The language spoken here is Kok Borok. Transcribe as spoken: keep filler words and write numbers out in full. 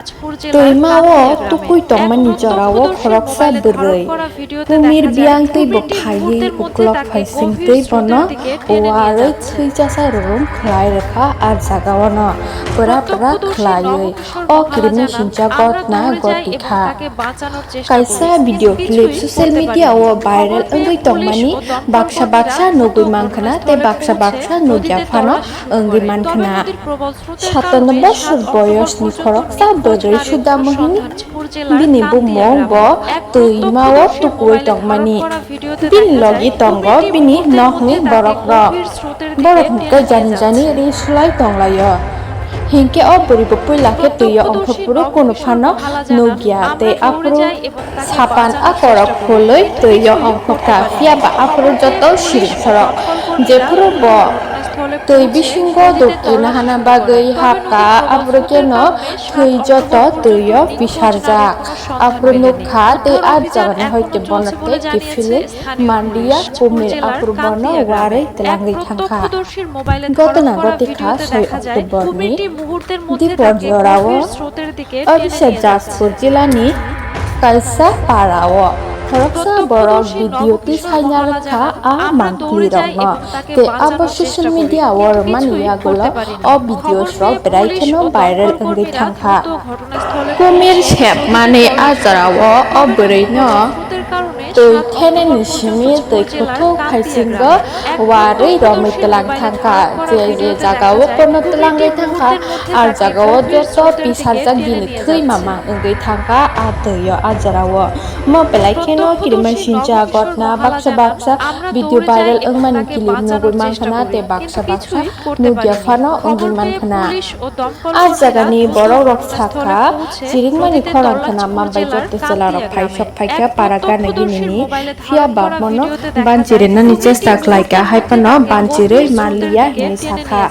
Twima o tukui tongmani jorao khoroksa bwrwi kumir biyang teibo phaiwi uklok phaising tei bono uarwi thwichasa rwrwng khlai rwkha. A jagao no pura pura khlaiwi o kirimwi sincha gotna goti kha. Kaisa video clip social media o viral wngwi tongmani baksa baksa nugwi mankha tei baksa baksa nugya phano wngwi mankha. Satano bosor boyosni khoroksa bwrwi Sudha Mohini, bini bumung bo twima o tukuwi tongmani. Bini logi tongo bini nokni borok rok. Borok hwnkhe jani jani ri sulai tonglaio. Hinkhe o bwrwi bo puila khe twi o ongkha phuru kunu phano nukya tei aphuru sapan a korok khulwi twi o ongkha kha. Phiya ba aphuru joto siring sorok. Jephuru bo twi bisingo dukti nahana bagwi hapkha, aphuru kheno thwi joto twi o pisarjak. Aphuru nukha tei a jagani hoite bono tei kiphilwi manliya, kumir aphuru bono uarwi twlangwi thangkha. Gotona gotikha soi October ni dipor jorao Odisha Jaspur jilani kaisa parao khoroksa borok video tisaina rwkha a mangpli rokno, tei abo social media o rwmani yagulo o videos rok berai kheno viral wngwi thangkha. Kumir sepmani a jorao o bwrwino twi thenani simi twi kuthuk phaisingo uarwi romwi twlang thangkha. Je je jagao bono twlangwi thangkha, a jagao joto pisarjak bini thwi mamang wngwi thangkha a twio a jorao. Mo belai kheno kirimai sincha gotna baksa baksa video viral wngmani clip nugwi mankhana tei baksa baksa nugya phano wngwi mankhana. A jagani borok rok sakha, chiringmani khorang khna manbai joto chwla rok phaisok phaikha para gana ginini, phiya ba bono banchi rinani chesta khlaikha, hai phano banchirwi manliya hinwi sakha.